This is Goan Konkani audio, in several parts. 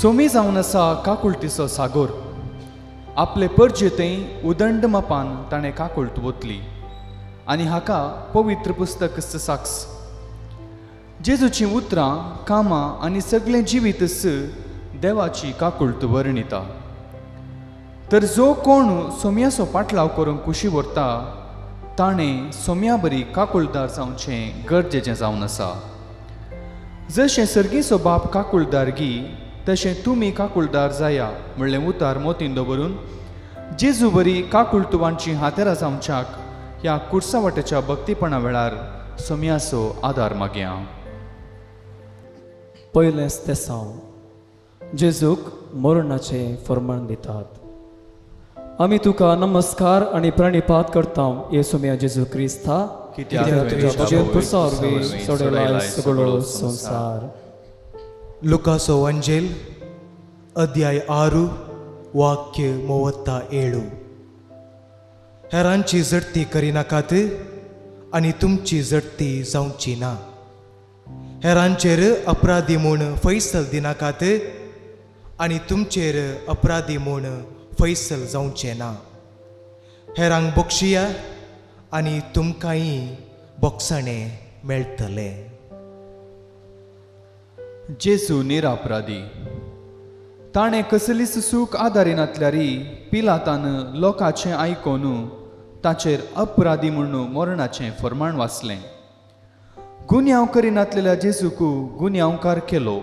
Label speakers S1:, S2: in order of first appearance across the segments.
S1: सोमी जावन आसा काकुळटीचो सागोर. आपले परजे थंय उदंड मापान ताणें काकुळट वतली आनी हाका पवित्र पुस्तक साक्ष. जेजूचीं उतरां, कामां आनी सगळें जिवीतच देवाची काकुळट वर्णिता. तर जो कोण सोम्याचो पाटलाव करूंक कुशी व्हरता ताणें सोम्या बरी काकुळदार जावचें गरजेचें जावन आसा. जशें सर्गीचो बाप काकुळदारगी तशें तुमी काकुळदार जाया म्हणलें उतार मोतीन दवरून जेजू बरी काकुळतुवांची हातेरां जावच्याक ह्या कुर्सावाट्याच्या भक्तीपणा वेळार सोम्याचो आदार मागया.
S2: पयलेंच तेसांव. जेजूक मरणाचें फर्मान दितात. आमी तुका नमस्कार आनी प्रणिपात करता येसुम्या जेजू क्रिस्ता,
S1: कित्याक
S2: कित्याक
S1: तुवें
S2: तुज्या
S1: तुज्या
S2: भगेन
S1: भगेन
S2: पुरसा वरवीं
S1: वरवीं
S2: सोडयलाय
S1: सोडयलाय
S2: सगळो
S1: सगळो
S2: संवसार.
S3: ಲುಕಾಸೋ ವಂಜೇಲ್ ಅಧ್ಯಾಯ 6 ವಾಕ್ಯ 37. हेरांची जडती करिनाकात आनी तुमची जडती जावची ना. हेरांचेर अपराधी म्हूण फैसल दिनाकात आनी तुमचेर अपराधी म्हूण फैसल जावचें ना. हेरांक बक्षिया आनी तुमकांय बोगसाणें मेळटलें.
S1: जेजू निरापराधी. ताणें कसलीच सूख आदारिनातल्यारी पिलातान लोकांचें आयकोन ताचेर अपराधी म्हूण मरणाचें फर्माण वाचलें. गुन्यांव करिनातलेल्या जेजूक गुन्यांवकार केलो.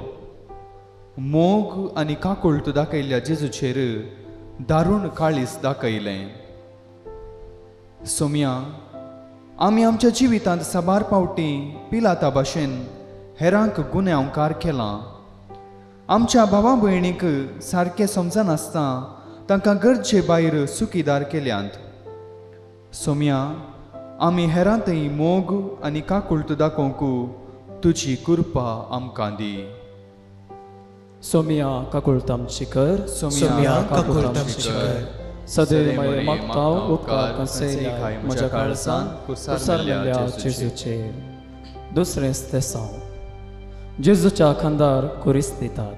S1: मोग आनी काकुळट दाखयल्ल्या जेजूचेर दारूण काळीस दाखयलें. सोम्या, आमी आमच्या जिवितांत साबार पावटी पिलाता भाशेन हेरांक गुन्यांवकार केलां. आमच्या भावा भयणीक सारकें समजनासतना तांकां गरजे भायर सुखीदार केल्यांत. सोम्या, आमी हेरां थंय मोग आनी काकुळट दाखोवंक तुजी कृपा आमकां दी.
S2: सोमिया काकुळट आमची कर.
S3: सोम्या काकुळट आमची कर.
S2: सदैव मये मागता उपकार कसेय म्हज्या काळजान कुर्सार मेल्ल्या जेजूचेर. दुसरें तेसांव. जेजूच्या खांदार कुरीस दितात.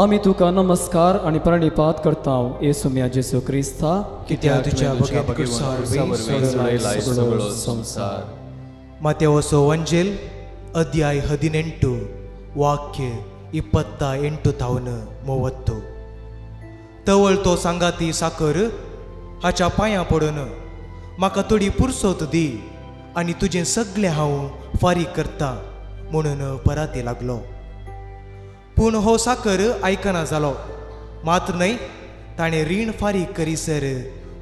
S2: आमी तुका नमस्कार आनी प्रणिपात करता येसुम्या जेजू क्रिस्ता,
S3: कित्याक तुज्या
S1: तुज्या
S3: भगेन कुर्सा
S1: कुर्सा
S3: वरवीं
S1: वरवीं सोडयलाय सगळो संवसार.
S3: ಮಾತೆವಸೋ ವಂಜೇಲ್ ಅಧ್ಯಾಯ 18 ವಾಕ್ಯ 28 ತಾವನ್ 30. तवळ तो सांगाती साकर हाच्या पांयां पडून म्हाका थोडी पुरसोत दी आनी तुजें सगळें हांव फारीक करता म्हणून पराती लागलो. पूण हो साकर आयकना जालो. मात्र न्हय, ताणें रीण फारीक करीसर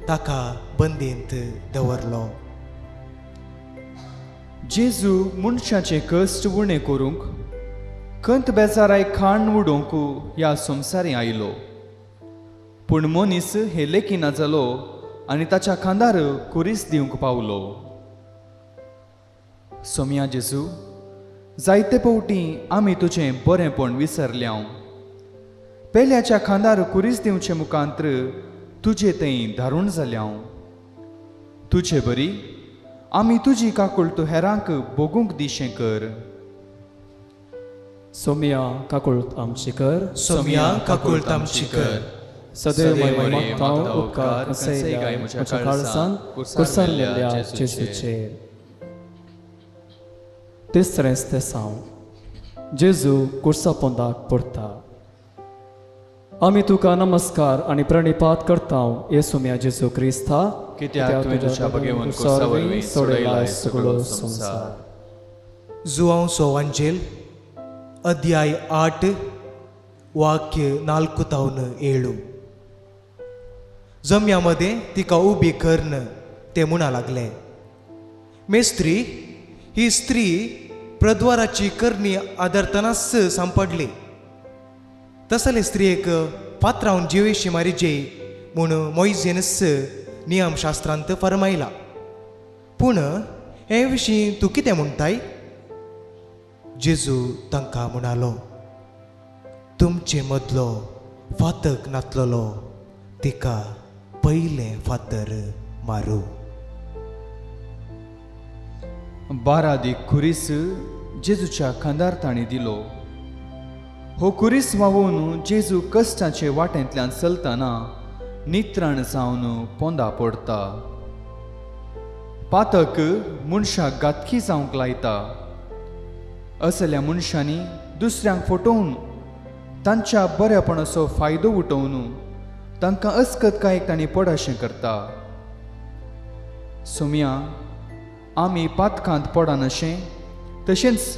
S3: ताका बंदींत दवरलो.
S1: जेजू मनशाचे कश्ट उणें करूंक, खंत बेजाराय खाण उडोवंक ह्या संवसारी आयलो. पूण मनीस हे लेखिना जालो आनी ताच्या खांदार कुरीस दिवंक पावलो. सोम्या जेजू, जायते फावटी आमी तुजें बरेंपण विसरल्यांव. पेल्याच्या खांदार कुरीस दिवचे मुखांत्र तुजे थंय धारूण जाल्यांव. तुजे बरी आमी तुजी काकुळट हेरांक भोगूंक दिशें कर.
S2: सोमिया काकुळट आमची कर.
S3: सोम्या काकुळट आमची कर.
S2: सदैव मये मागता उपकार कसेय म्हज्या काळजान कुर्सार मेल्ल्या जेजूचेर. तिसरें तेसांव. जेजू कुर्सा पोंदाक पडटा. आमी तुका नमस्कार आनी प्रणिपात करता येसुम्या जेजू क्रिस्ता,
S1: कित्याक तुवें तुज्या भगेवन कुर्सा वरवीं सोडयलाय सगळो संवसार.
S3: जुआंव सोवांजेल अध्याय 8 वाक्य 4 तावन 7. जम्या मदें तिका उबी करन ते म्हणा लागले, मेस्त्री, ही स्त्री प्रद्वाराची करणी आदरतनाच सांपडली. तसले स्त्रियेक फातरावन जिवेशी मारिजे म्हूण मोयजेनच नियमशास्त्रांत फरमायला. पूण हे विशीं तूं कितें म्हणटाय? जेजू तांकां म्हणालो, तुमचे मदलो फातक नातलेलो तिका पयलें फातर मारूं.
S1: बारादीक खुरीस जेजूच्या खांदार तांणी दिलो. हो कुरीस व्हांवून जेजू कश्टाचे वाटेंतल्यान चलतना नित्राण जावन पोंदा पडटा. पातक मनशाक घातकी जावंक लायता. असल्या मनशांनी दुसऱ्यांक फटोवन तांच्या बऱ्यापणाचो फायदो उठोवन तांकां अस्कतकायेक तांणी पडाशें करता. सोमया, आमी पातकांत पडनाशें तशेंच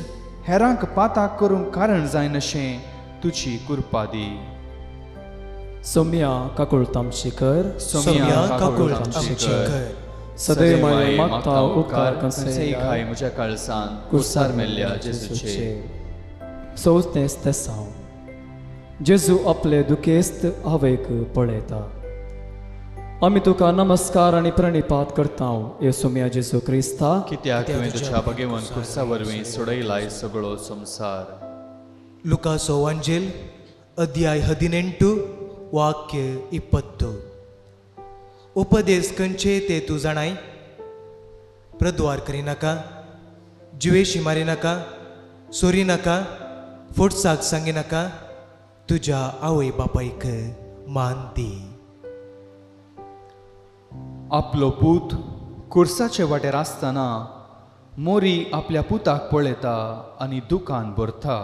S1: हेरांक पाताक करूंक कारण जायनाशें तुजी कृपा दी.
S2: सोम्या काकुळट आमची कर.
S3: सोम्या काकुळट आमची कर.
S2: सदैव मागता उपकार
S1: खंयचेय खाय म्हज्या काळसान कुर्सार मेल्ल्या जेजूचे.
S2: चवथें तेसांव. जेजू आपले दुखेस्त आवयक पळयता. आमी तुका नमस्कार आनी प्रणिपात करता येसुम्या जेजू क्रिस्ता,
S1: कित्याक तुवें तुज्या भगेवन कुर्सा वरवीं सोडयलाय सगळो संवसार.
S3: ಲುಕಾಸೋ ವಾಂಜೆಲ್ ಅಧ್ಯಾಯ 18 ವಾಕ್ಯ 20. उपदेश खंयचे ते तूं जाणाय. प्रद्वार करिनाका, जिवेशी मारिनाका, सोरी नाका, फोटसाक सांगिनाका, तुज्या आवय बापायक मान दी.
S1: आपलो पूत कुर्साचे वाटेर आसतना मोरी आपल्या पुताक पळयता आनी दुकान भरता.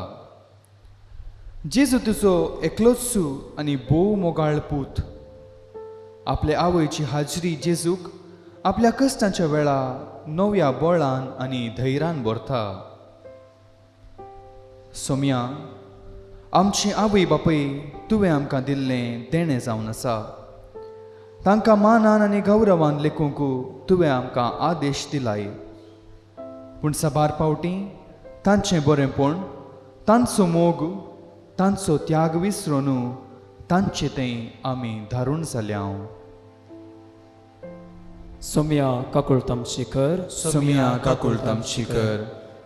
S1: जेजू तुजो एकलोच आनी भोव मोगाळ पूत. आपले आवयची हाजरी जेजूक आपल्या कश्टांच्या वेळा नव्या बळान आनी धैर्यान भरता. सोम्या, आमची आवय बापूय तुवें आमकां दिल्लें देणें जावन आसा. तांकां मानान आनी गौरवान लेखूंक तुवें आमकां आदेश दिलाय. पूण साबार फावटी तांचें बरेंपण, तांचो मोग, तांचो त्याग विसरून तांचे तें आमी धारून जाल्या.
S2: सोम्या काकुळट आमची कर.
S1: सोम्या काकुळट आमची कर.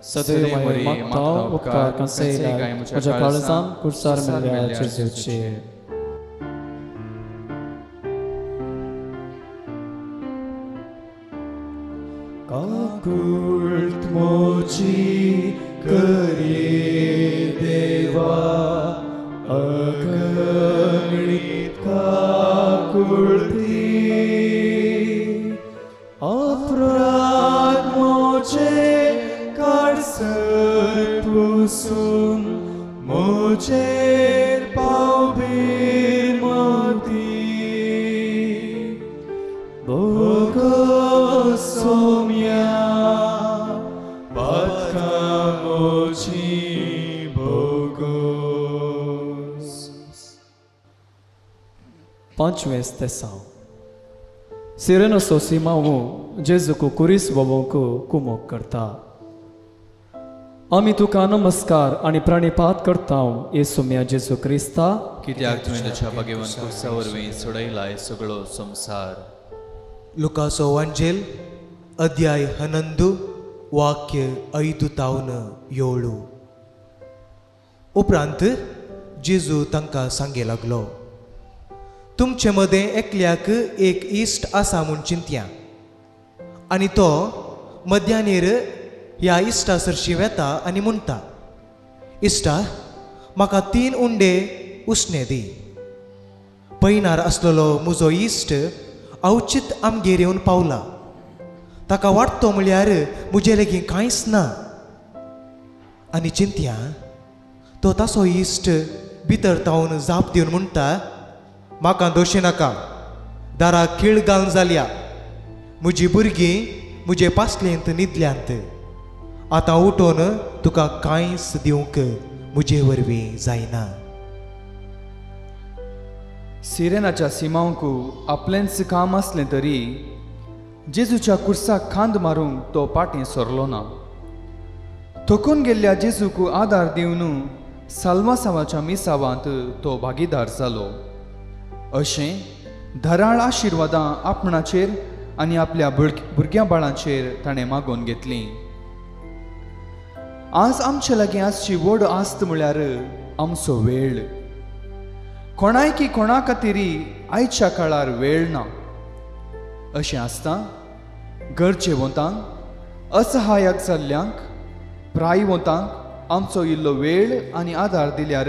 S2: सदैव मागता उपकार खंयचेय म्हज्या काळजान कुर्सार मेल्ल्या जेजूचे. काकुळट म्हजी करी देवा, अगणीत काकुळटी, अपराध म्हजे काडसर पुसून म्हजेर पावबीर मती. भोगो सोम्या पातकां म्हजी भोगोस. पांचवें तेसांव. सिरेनसो सिमांव जेजूक कुरीस वोवंक कुमोक करता. आमी तुका नमस्कार आनी प्रणिपात करता येसुम्या जेजू क्रिस्ता,
S1: कित्याक तुवें तुज्या भगेवन कुर्सा वरवीं सोडयलाय सगळो संवसार.
S3: ಲುಕಾಸೋ ವಾಂಜೆಲ್ ಅಧ್ಯಾಯ 11 ವಾಕ್ಯ 5 ತಾवन 7. उपरांत जेजू तांकां सांगे लागलो, तुमचे मदें एकल्याक एक इश्ट आसा म्हूण चिंतया आनी तो मध्यानेर ह्या इश्टा सरशी वेता आनी म्हणटा, इश्टा म्हाका 3 उंडे उसणे दी. पयनार आसलेलो म्हजो इश्ट अवचीत आमगेर येवन पावला. ताका वाडतो म्हळ्यार म्हजे लागीं कांयच ना. आनी चिंतया तो ताचो इश्ट भितर तावन जाप दिवन म्हणटा, म्हाका दोशी नाका, दाराक खीळ घालून जाल्या, म्हजी भुरगीं म्हजे पासलेंत न्हिदल्यांत, आतां उठोन तुका कांयच दिवंक म्हजे वरवीं जायना.
S1: सिरेनाच्या सिमांवक आपलेंच काम आसलें तरी जेजूच्या कुर्साक खांद मारूंक तो पाटीं सरलो ना. थकून गेल्ल्या जेजूक आदार दिवन साल्वासावाच्या मिसावांत तो भागीदार जालो. अशें धराळ आशिर्वादां आपणाचेर आनी आपल्या भुरग्यां बाळांचेर ताणें मागोवन घेतलीं. आज आमचे लागीं आसची व्हड आस्त म्हळ्यार आमचो वेळ. कोणायकी कोणा खातीर आयच्या काळार वेळ ना. अशें आसता गरजेवंतांक, असहायक जाल्ल्यांक, प्रायवंतांक आमचो इल्लो वेळ आनी आदार दिल्यार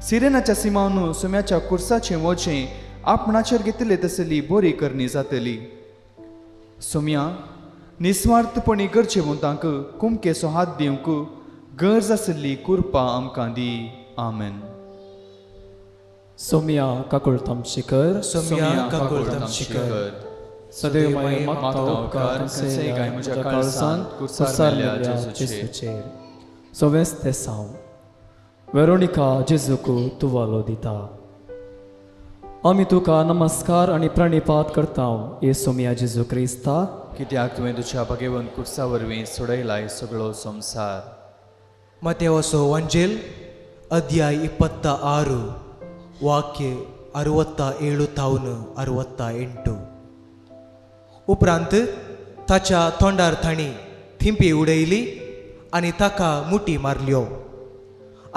S1: सिरेनाच्या सिमावन सुम्याच्या कुर्साचें वचें आपणाचेर घेतिल्ले तसली बरी करणी जातली. सोम्या निस्वार्थपणी गरजेवंतांक कुमकेचो हात दिवंक गरज आशिल्ली कुरपा आमकां दी. आमेन.
S2: सोमया काकुळतामची कर.
S3: सोमया काकुळतामची कर.
S2: सदैव माये मागता उपकार खंयचेय म्हज्या काळजान कुर्सार मेल्ल्या जेजूचेर. सवेंच ते साव वेरोनिका जेजूक तुवालो दिता. आमी तुका नमस्कार आनी प्रणिपात करता ये सोमया जेजू क्रिस्ता,
S1: कित्याक तुवें तुज्या भगेवन कुर्सा वरवीं सोडयलाय सगळो संवसार.
S3: ಮತೆವಸೋ ವಂಜೇಲ್ ಅಧ್ಯಾಯ 26 ವಾಕ್ಯ 67 ತಾವನ್ 68. उपरांत ताच्या तोंडार तांणी थिंपी उडयली आनी ताका मुठी मारल्यो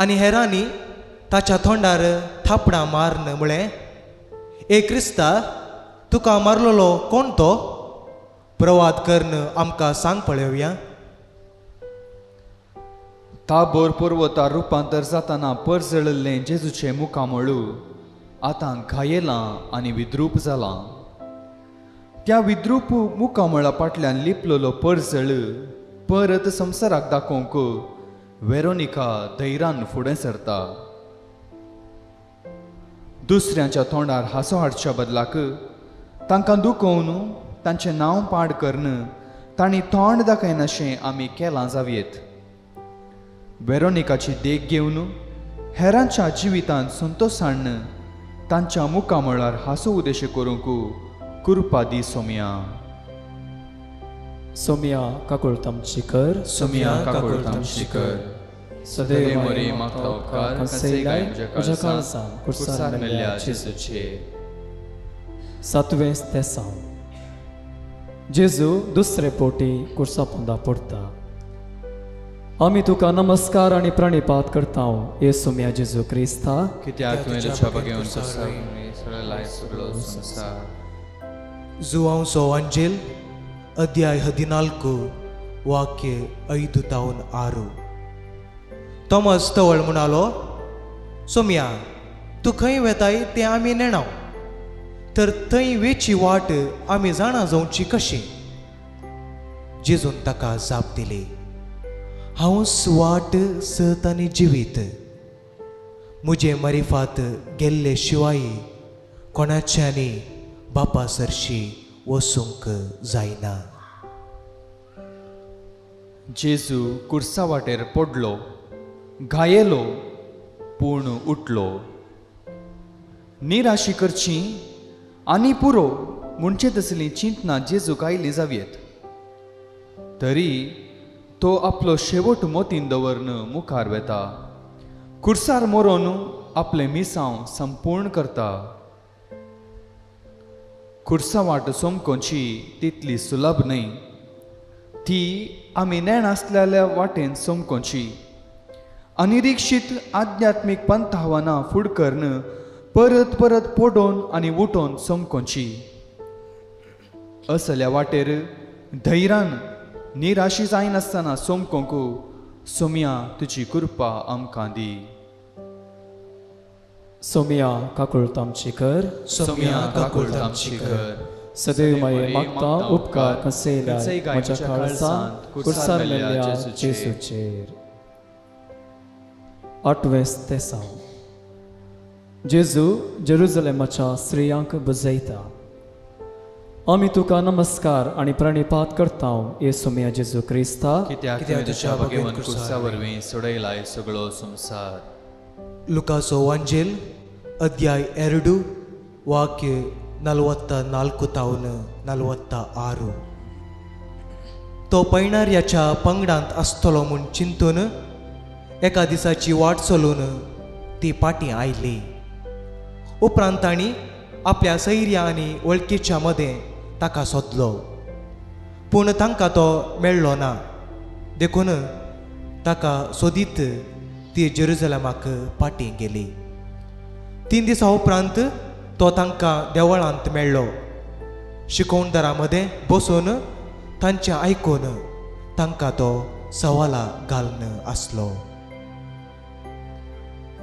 S3: आनी हेरांनी ताच्या तोंडार थापडां मारन म्हळें, ए क्रिस्ता, तुका मारलेलो कोण तो? प्रवाद करन आमकां सांग पळोवया.
S1: ताबोर पर्वतार रुपांतर जाताना परजळिल्लें जेजूचें मुखामळू आतां घायेलां आनी विद्रूप जालां. त्या विद्रूप मुखामळा फाटल्यान लिपलेलो परजळ परत संवसाराक दाखोवंक वेरोनिका धैर्यान फुडें सरता. दुसऱ्यांच्या तोंडार हांसो हाडच्या बदलाक तांकां दुखोवन तांचें नांव पाड करन तांणी तोंड दाखयनाशें आमी केलां जावयेत. वेरोनिकाची देख घेवन हेरांच्या जिवितांत संतोश हाडन तांच्या मुखामळार हांसो उदेश करूंक कुरपा दी सोमया.
S2: सोमया काकुळतामची कर.
S1: सोमया काकुळतामची कर.
S2: सदैव
S1: मरे मागता उपकार खंयचेय म्हज्या काळजान कुर्सार मेल्ल्या जेजूचेर.
S2: सातवें तेसांव जेजू दुसरे पोटी कुर्सा पोंदा पडटा. आमी तुका नमस्कार आनी प्रणिपात करता ये सोमया जेजू क्रिस्ता,
S1: कित्याक तुवें तुज्या भगेवन कुर्सा वरवीं सोडयलाय सगळो संवसार.
S3: जुवांसो वांजेल ಅಧ್ಯಾಯ 14 ವಾಕ್ಯ 5 ತಾವನ್ 6. थॉमस तवळ म्हणालो, सोमया, तूं खंय वेताय तें आमी नेणाव, तर थंय वेची वाट आमी जाणा जावची कशी? जेजून ताका जाप दिली, हांवच वाट, सत आनी जिवीत. म्हजे मरिफात गेल्ले शिवाय कोणाच्यानी बापा सरशी वचूंक जायना.
S1: जेजू कुर्सा वाटेर पडलो, घायेलो, पूण उठलो. निराशी करची आनी पुरो म्हणचे तसलीं चिंतना जेजूक आयलीं जावयेत, तरी तो आपलो शेवट मोतीन दवरन मुखार वेता, कुर्सार मरोन आपलें मिसांव संपूर्ण करता. कुर्सा वाट सोमकोची तितली सुलभ न्हय, ती आमी नेणासलेल्या वाटेन सोमकोची. अनिरीक्षीत आध्यात्मीक पंथावानां फुड करन परत परत पडोवन आनी उठोवन सोमकोची. असल्या वाटेर धैर्यान निराशी जायनासतना सोमकोंक सोमया तुजी कृपा आमकां दी.
S2: सोमया काकुळतामची कर.
S1: सोमया काकुळतामची कर.
S2: सदैव माये मागता उपकार खंयचेय म्हज्या काळजान कुर्सार मेल्ल्या जेजूचेर. आठवें तेसांव जेजू जेरुजलेमाच्या स्त्रियांक बुजयता. आमी तुका नमस्कार आनी प्रणिपात करता ये सोमया जेजू क्रिस्ता,
S1: कित्याक तुवें तुज्या भगेवन कुर्सा वरवीं सोडयलाय सगळो संवसार.
S3: ಲುಕಾಸೋ ವಾಂಜೇಲ್ ಅಧ್ಯಾಯ 2 ವಾಕ್ಯ 44 ತಾವನ್ 46. तो पैणार्याच्या पंगडांत आसतलो म्हूण चिंतून एका दिसाची वाट चलून ती पाटी आयली. उपरांत तांणी आपल्या सैर्या आनी वळखीच्या मदें ताका सोदलो, पूण तांकां तो मेळ्ळो ना. देखून ताका सोदीत ती जेरुजलमाक पाटी गेली. 3 दिसां उपरांत तो तांकां देवळांत मेळ्ळो. शिकोवणदारां मदें बसून तांचें आयकून तांकां तो सवालां घालून आसलो.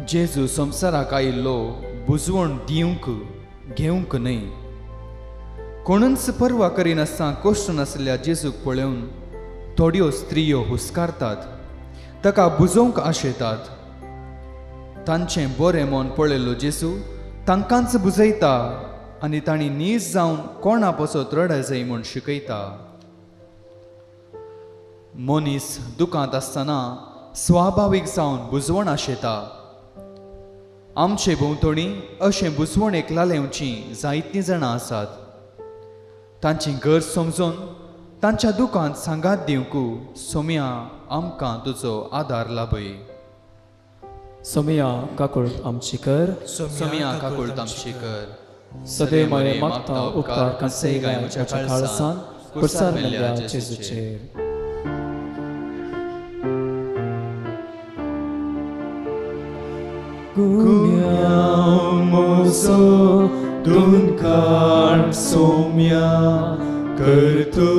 S1: जेजू संवसाराक आयिल्लो बुजवण दिवंक घेवंक न्हय. कोणूच पर्वा करिनासतना कश्ट नासल्या जेजूक पळोवन थोड्यो स्त्रियो हुस्कारतात, ताका बुजोवंक आशेतात. तांचें बरें मन पळयल्लो जेजू तांकांच बुजयता आनी तांणी नीज जावन कोणा पसत रडा जाय म्हूण शिकयता. मनीस दुकांत आसतना स्वाभावीक जावन बुजवण आशेता. आमचे भोंवतणी अशें बुजवणेक लालेवचीं जायतीं जाणां आसात. तांची गरज समजून तांच्या दुकांत सांगात दिवंक सोम्या आमकां तुजो आदार लाभय.
S2: सोमया काकुळट आमची कर.
S1: सोम्या काकुळट आमची कर.
S2: सदैव मरे मागता उपकार कांसेय गाय म्हज्या काळसान कुर्सार मेल्ल्या जेजूचेर.
S4: Gumiamoso dunkan somya करतु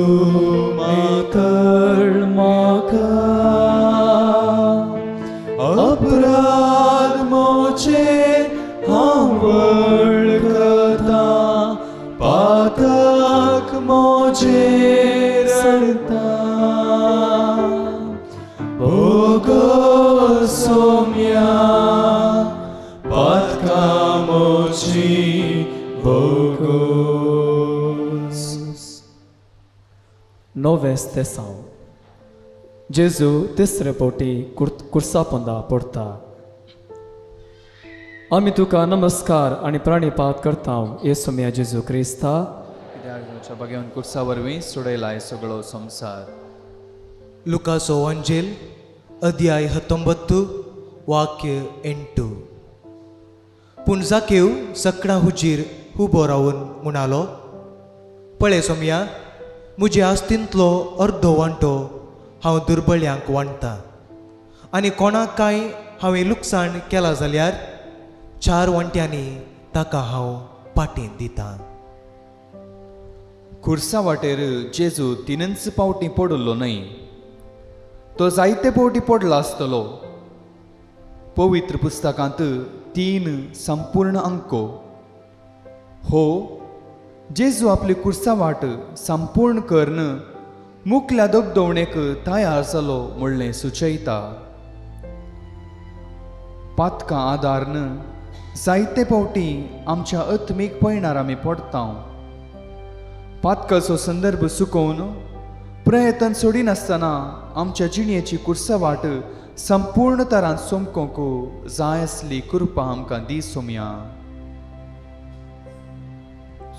S4: माकळ माका अपराध मोचे हांव वळखता पातक मोचे रडता भोगो सोम्या पातका मोची भोगोस.
S2: नोवें तेसांव. जेजू तिसरे फावटी कुर्सा पोंदा पडटा. आमी तुका नमस्कार आनी प्रणिपात करता येसु मिया जेजू क्रिस्ता,
S1: कित्याक तुमच्या बागेवन कुर्सा वरवीं सोडयलाय सगळो संवसार.
S3: लुकासो वांजेल अध्याय 19 वाक्य 8. पूण जाकेव सकडां हुजीर उबो रावन म्हणालो, पळय सोमया, म्हजे आस्तींतलो अर्दो वांटो हांव दुर्बळ्यांक वांट्टा आनी कोणाक कांय हांवें लुकसाण केलां जाल्यार 4 वांट्यांनी ताका हांव पाटीं दितां.
S1: खुर्सा वाटेर जेजू 3 फावटीं पडिल्लो न्हय, तो जायते फावटी पडला आसतलो. पवित्र पुस्तकांत 3 संपूर्ण अंको हो जेजू आपली कुर्सा वाट संपूर्ण करून मुखल्या दगदवणेक तयार जालो म्हणलें सुचयता. पातकां आदारन जायते फावटी आमच्या आत्मीक पयणार आमी पडटा. पातकाचो संदर्भ चुकोवन प्रयत्न सोडिनासतना आमच्या जिणेची कुर्सा वाट संपूर्ण तरान सोमकोंक जाय आसली कृपा आमकां दी सोमया.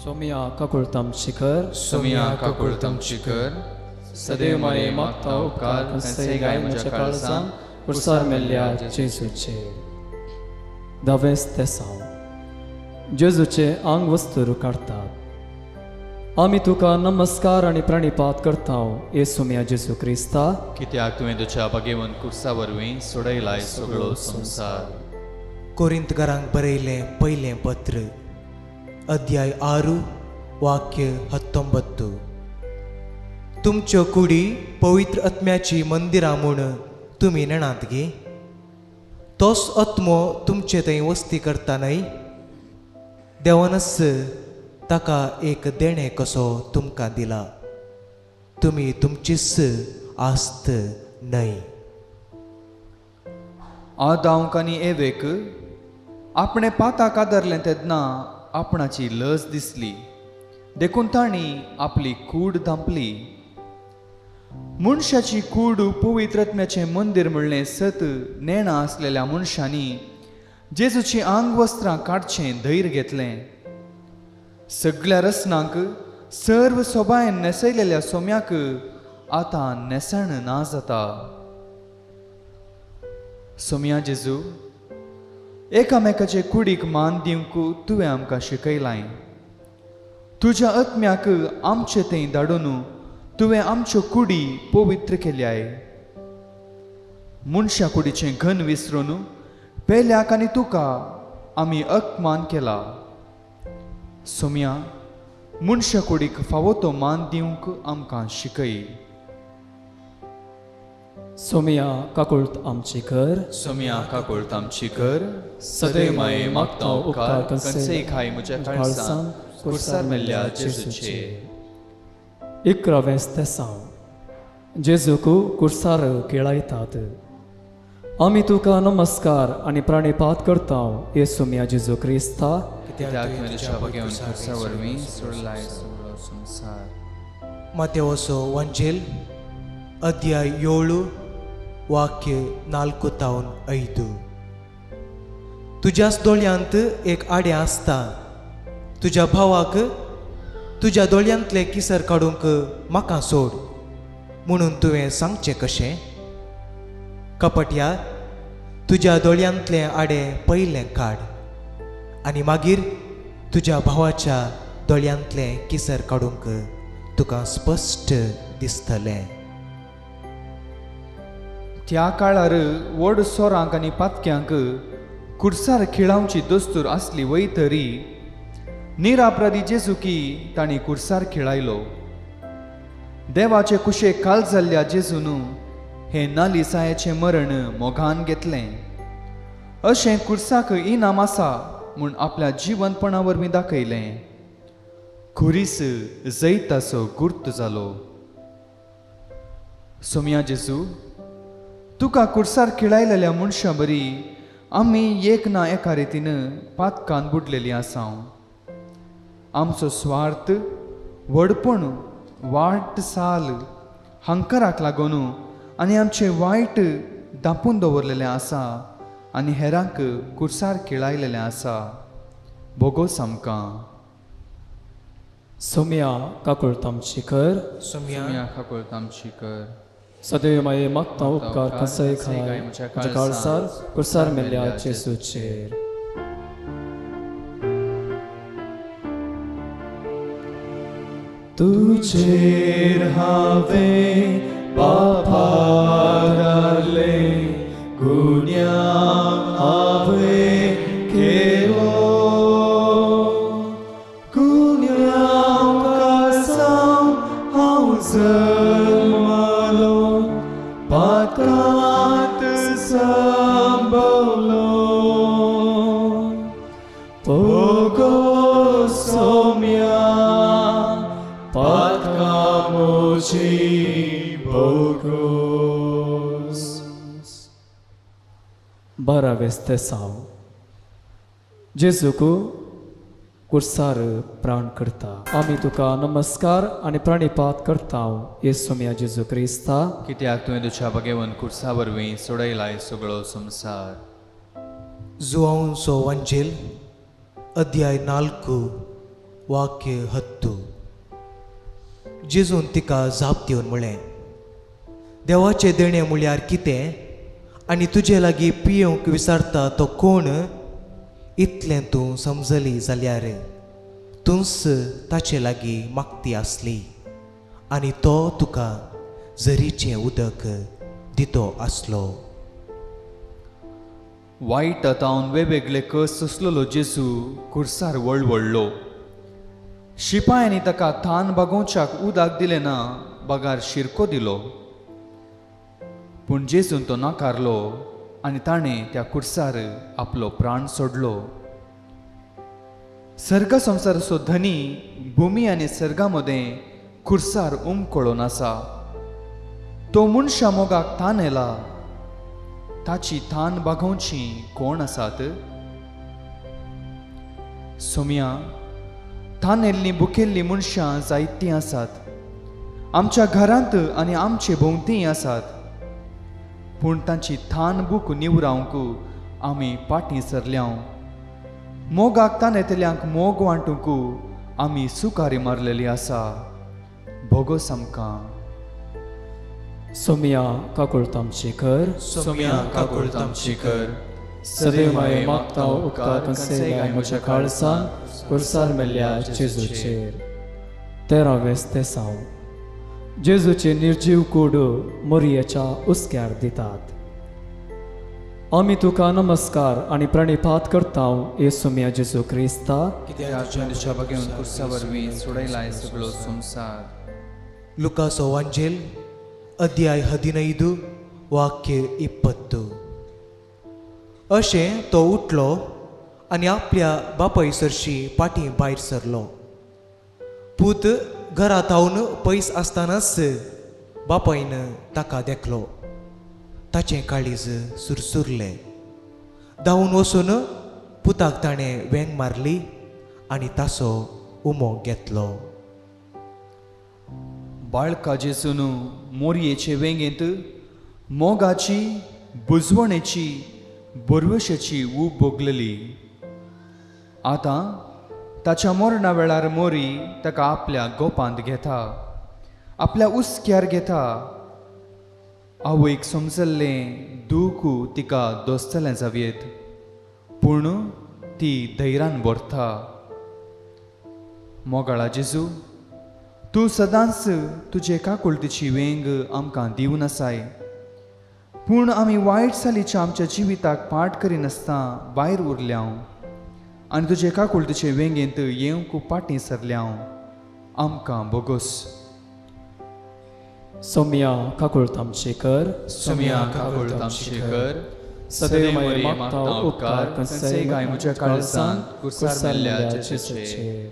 S2: सोमया काकुळट आमची कर.
S1: सोमया काकुळट आमची कर.
S2: सदैव मरे मागता उपकार कांसेय गाय म्हज्या काळजान कुर्सार मेल्ल्या जेजूचेर. धावें तेसांव. जेजूचे आंग वस्तूर काडटात. आमी तुका नमस्कार आनी प्रणिपात करता येसु मिया जेजू क्रिस्ता,
S1: कित्याक तुवें तुज्या बागेवन कुर्सा वरवीं सोडयलाय सगळो संवसार.
S3: कोरिंतकारांक बरयलें पयलें पत्र अध्याय 6 वाक्य 19. तुमच्यो कुडी पवित्र आत्म्याची मंदिरां म्हूण तुमी नेणात गी? तोच आत्मो तुमचे थंय वस्ती करता न्हय? देवानच ताका एक देणें कसो तुमकां दिला. तुमी तुमचीच आस्त न्हय.
S1: आदांक आनी एवेक आपणें पाताक आदरलें तेन्ना आपणाची लज दिसली, देखून तांणी आपली कूड धांपली. मनशाची कूड पवित्र आत्म्याचें मंदीर म्हणलें सत नेणा आसलेल्या मनशांनी जेजूची आंग वस्त्रां काडचें धैर्य घेतलें. सगळ्या रसनांक सर्व सोबायन न्हेसयलेल्या सोम्याक आतां न्हेसण ना जाता. सोम्या जेजू, एकामेकाचे कुडीक मान दिवंक तुवें आमकां शिकयलाय. तुज्या आत्म्याक आमचे थंय धाडून तुवें आमच्यो कुडी पवित्र केल्याय. मनशा कुडीचें घन विसरून पेल्याक आनी तुका आमी अपमान केला. सोम्या, मनशा कुडीक फावो तो मान दिवंक आमकां शिकय.
S2: सोमया काकुळत आमची कर.
S1: सोमया काकुळत आमची कर. सदैव माये मागता उपकार कंसय खाय म्हज्या काळसान कुर्सार मेल्ल्या जेजूचे.
S2: इकरावें तेसांव. जेजूक कुर्सार केळायतात. आमी तुका नमस्कार आनी प्रणिपात करता येसुमिया जेजू क्रिस्ता,
S1: कित्याक तुवें तुज्या भगेवन खुर्सा वरवीं सोडलाय सगळो संवसार.
S3: मातेवसो वांजेल अध्याय 7 वाक्य 4 तावन 5. तुज्याच दोळ्यांत एक आडें आसता, तुज्या भावाक तुज्या दोळ्यांतलें किसर काडूंक म्हाका सोड म्हणून तुवें सांगचें कशें? कपटया, तुज्या दोळ्यांतलें आडें पयलें काड आनी मागीर तुज्या भावाच्या दोळ्यांतलें किसर काडूंक तुका स्पश्ट दिसतलें.
S1: त्या काळार व्हड सोरांक आनी पातक्यांक कुर्सार खिळावची दस्तूर आसली वय तरी निरापराधी जेजुकी तांणी कुर्सार खिळायलो. देवाचे कुशेक काल जाल्ल्या जेजून हें नालिसायेचें मरण मोगान घेतलें. अशें कुर्साक इनाम आसा म्हूण आपल्या जिवनपणा वरवीं दाखयलें. खुरीस जैताचो गुर्त जालो. सोमया जेजू, तुका कुर्सार खिळायलेल्या मनशां बरी आमी एक ना एका रितीन पातकान बुडलेली आसा. आमचो स्वार्थ, व्हडपण, वाट साल हंकराक लागून आनी आमचें वायट दापून दवरलेलें आसा आनी हेरांक कुर्सार खिळायलेलें आसा. भोगोस आमकां.
S2: सोमया काकुळत आमची कर.
S3: सोमया
S1: काकुळत आमची कर.
S2: सदैव माये मागता उपकार कसय खाय म्हज्या काळसार कुर्सार मेल्ल्या जेजूचेर.
S4: तुझेर हांवें पापारले गुन्यांव हांवें केलो, गुन्यांव कासांव हांव जल्मलो, पातकांत संबवलो. पोगो सोम्या पातका मोजी बोगोस.
S2: बारावें तेसांव. जेजूक कुर्सार प्राण करता. आमी तुका नमस्कार आनी प्रणिपात करता येसुमिया जेजू क्रिस्ता,
S1: कित्याक तुवें तुज्या भगेवन कुर्सा वरवीं सोडयलाय सगळो संवसार.
S3: जुआंवचो वांजेल अध्याय 4 वाक्य 10. जेजून तिका जाप दिवन म्हळें, देवाचें देणें म्हळ्यार कितें आनी तुजे लागीं पियोवंक विचारता तो कोण, इतलें तूं समजली जाल्यार तूंच ताचे लागीं मागती आसली आनी तो तुका झरीचें उदक दितो आसलो.
S1: वायट तावन वेगवेगळे कस सोंसलेलो जेजू कुर्सार वळवळ्ळो. शिपायांनी ताका थान बागोवच्याक उदक दिलें ना, बगार शिरको दिलो. पूण जेजून तो नाकारलो आनी ताणें त्या कुर्सार आपलो प्राण सोडलो. सर्ग संवसाराचो धनी भुमी आनी सर्गा मदें कुर्सार उमकळून आसा. तो मनशा मोगाक तान येला. ताची थान बागोवची कोण आसात? सोमया, थानेल्लीं भुकेल्लीं मनशां जायतीं आसात आमच्या घरांत आनी आमचे भोंवतीय आसात. पूण तांची थान भूक निवरावंक आमी फाटीं सरल्या. मोगाक तानेतल्यांक मोग वांटूंक आमी सुकारी मारलेली आसा. भोगोस आमकां.
S2: सोमया काकुळत आमची कर.
S1: सोमया काकुळत आमची कर.
S2: सदैव माये मागता उपकार कंसय म्हज्या काळसान कुर्सार मेल्ल्या जेजूचेर. तेरावें तेसांव. जेजूचे निर्जीव कूड मोरयेच्या हुस्क्यार दितात. आमी तुका नमस्कार आनी प्रणिपात करता येसुमिया जेजू क्रिस्ता,
S1: कित्याक तुवें तुज्या भगेवन कुर्सा वरवीं सोडयलाय सगळो संवसार.
S3: लुकासो वांजेल अध्याय 15 वाक्य 20. अशें तो उठलो आनी आपल्या बापाय सरशी पाटी भायर सरलो. पूत घरा थावन पयस आसतनाच बापायन ताका देखलो. ताचें काळीज सुरसुरलें. धांवून वचून पुताक ताणें वेंग मारली आनी ताचो उमो घेतलो.
S1: बाळका जेजून मोरयेचे वेंगेंत मोगाची, बुजवणेची, बरवशेची ऊब भोगलेली. आतां ताच्या मरणा वेळार मोरी ताका आपल्या गोपांत घेता, आपल्या उस्क्यार घेता. आवयक समजल्लें दूख तिका दोसतलें जावयेत, पूण ती धैर्यान भरता. मोगाळा जेजू, तूं सदांच तुजे काकुळटीची वेंग आमकां दिवन आसाय, पूण आमी वायट चालीच्या आमच्या जिविताक पाठ करिनासतना भायर उरल्या आनी तुजे काकुळटीचे वेंगेंत येवंक फाटीं सरल्या. आमकां बोगोस.
S2: सोम्या काकुळट आमचे कर.
S1: सोम्या काकुळट आमचे कर.
S2: सदैव मागता उपकार
S1: खंयचेय गाय म्हज्या काळजांत कुर्सार मेल्ल्या जेजूचेर.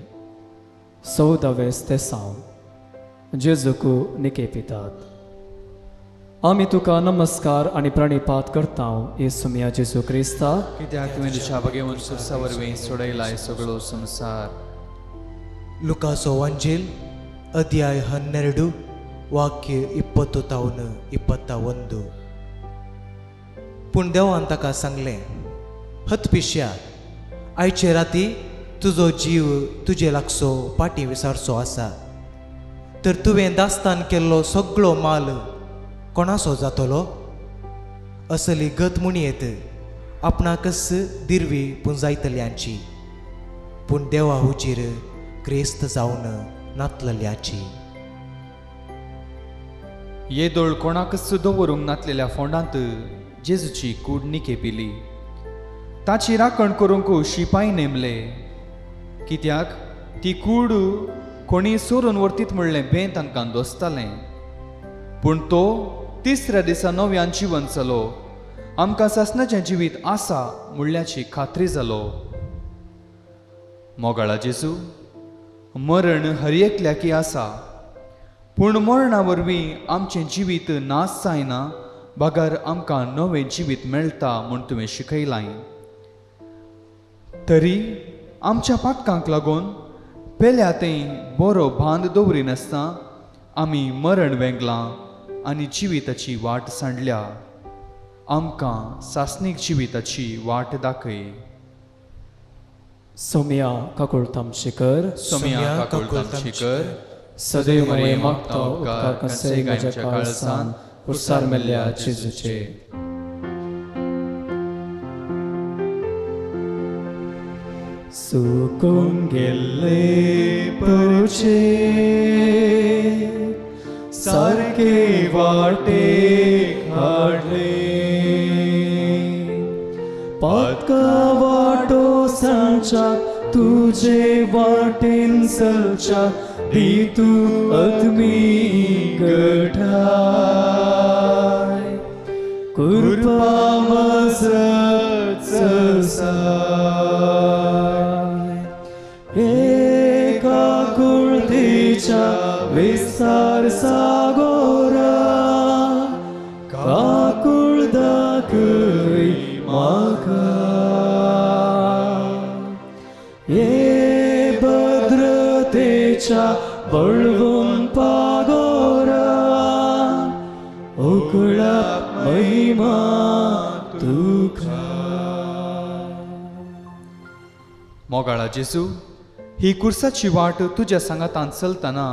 S2: 14वें स्तेसांव. जेजूक निके पितात. आमी तुका नमस्कार आनी प्रणिपात करता येसुमिया जेजू क्रिस्ता,
S1: कित्याक तुवें तुज्या बगेवन सुरसा वरवीं सोडयलाय सगळो संवसार.
S3: लुकाचो वांजेल अध्याय 12 वाक्य 20 तावन 21. पूण देवान ताका सांगलें, हतपिश्या, आयचे राती तुजो जीव तुजे लागसो पाटी विसारचो आसा, तर तुवें दास्तान केल्लो सगळो माल कोणाचो जातलो? असली गत म्हणयेत आपणाकच दिरवी पुंजायतल्यांची, पूण देवा हुजीर क्रेस्त जावन नातलल्याची.
S1: येदोळ कोणाकच दवरूंक नातलेल्या फोंडांत जेजूची कूड निके पिली. ताची राखण करूंक शिपाय नेमले, कित्याक ती कूड कोणी सोरून व्हरतीत म्हणलें बें तांकां दोसतालें. पूण तो तिसऱ्या दिसा नव्यान जिवन जालो, आमकां सासणाचें जिवीत आसा म्हणल्याची खात्री जालो. मोगाळा जेजू, मरण हर एकल्याकी आसा, पूण मरणा वरवीं आमचें जिवीत नाश जायना, बगर आमकां नवें जिवीत मेळटा म्हूण तुवें शिकयलां. तरी आमच्या पातकांक लागून पेल्या थंय बरो बांद दवरिनासतना आमी मरण वेंगलां आनी जिविताची वाट सांडल्या. आमकां सासणीक जिविताची वाट दाखय.
S2: सोम्या काकुळट आमचे कर.
S1: सोम्या काकुळट आमची कर.
S2: सदैव मागता उपकार खंयचेय म्हज्या काळजांत कुर्सार मेल्ल्या जेजूचे. सुकून गेल्ले परचे सारके वाटेक हाडले, पातका वाटो सांच्या तुजे वाटेन चलच्या, दी तूं अदमी गठाय. कृपा मजत चसाय, एका कुळतेच्या विस्तार सागोरा, काकुळ दाखय म्हाका. हे भद्रतेच्या बळवून पागोरा, उकळप महिमा तुका.
S1: मोगाळा जेजू, ही कुर्साची वाट तुज्या सांगातान चलतना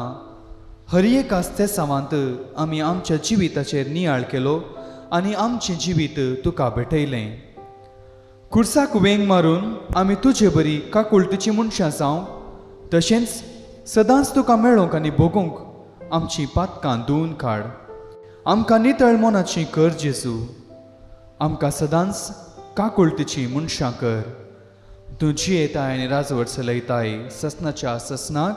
S1: हर एका स्तेसावांत आमी आमच्या जिविताचेर नियाळ केलो आनी आमचें जिवीत तुका भेटयलें. कुर्साक वेंग मारून आमी तुजे बरी काकुळटीची मनशां जावंक, तशेंच सदांच तुका मेळोवंक आनी भोगूंक आमचीं पातकां धुवन काड. आमकां नितळ मनाची कर जेजू, आमकां सदांच काकुळटीची मनशां कर. तूं जियेताय आनी राजवट चलयताय ससनाच्या ससनाक.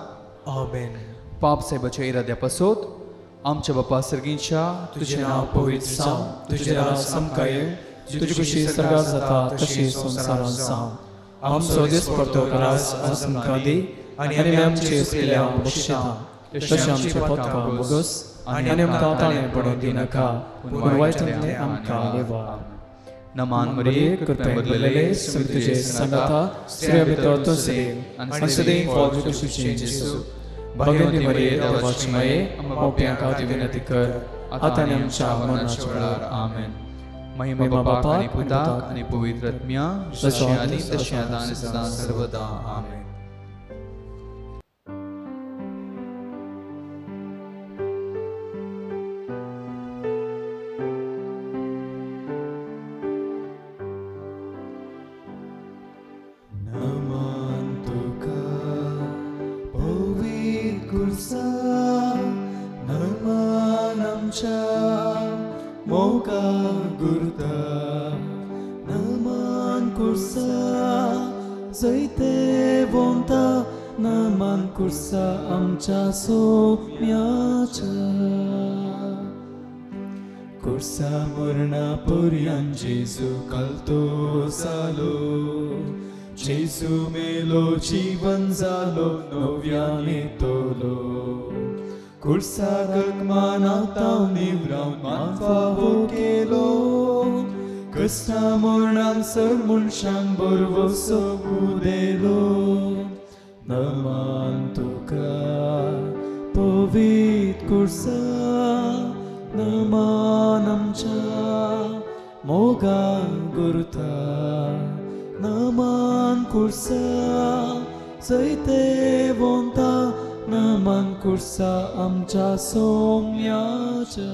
S3: आमेन.
S1: पाप साहेबाच्या इराद्या पासत आमच्या बापा सर्गींच्या
S2: तुझें नांव पवित्र जावं, तुजें राज आमकां येवं, तुजी खुशी सर्गार जाता तशी संवसारांत जावं. आमचो दिसपडतो राज आज आमकां दी आनी आमी आमचे चुकल्या बक्षिता तशें आमचे पदकां बोगस आनी आमकां ताणें पडून दिनाका, पूण वायटांतलें आमकां लेवा.
S1: नमान
S2: मरिये,
S1: मरिये,
S2: कृपेन भरलेले, सुमी तुजे सांगाता, स्त्रियां भितर तूं सदैव आनी सदैव फळ तुजें जेजू. भगिनी मरिये, देवाची माये, मोप्यां खातीर विनंती कर, आतां आनी आमच्या मरणाच्या वेळार.
S1: आमेन. महिमा बापाक आनी पुताक आनी पवित्र आत्म्या, जशें आनी तशें आतां आनी सदां सर्वदा. आमेन.
S4: नमन तुका पवित्र कुर्सा, नमन आमच्या मोगा गुरता, नमन कुर्सा जैते वोंता, नमन कुर्सा आमच्या सोम्याच्या. कुर्सा मरणा पर्यान जेजू कलतो जालो, जेजू मेलो जीवन जालो नव्याने तोलो. कुर्सा गगमानाताव निवरावन मान फावो केलो, कस्ता मरणान सर मनशांक बरवसो उदेलो. नमन तुका पवित्र कुर्सा, नमन आमच्या मोगा गुरता, नमन कुर्सा जैते वोंता, नमन कुर्सा आमच्या सोम्याच्या.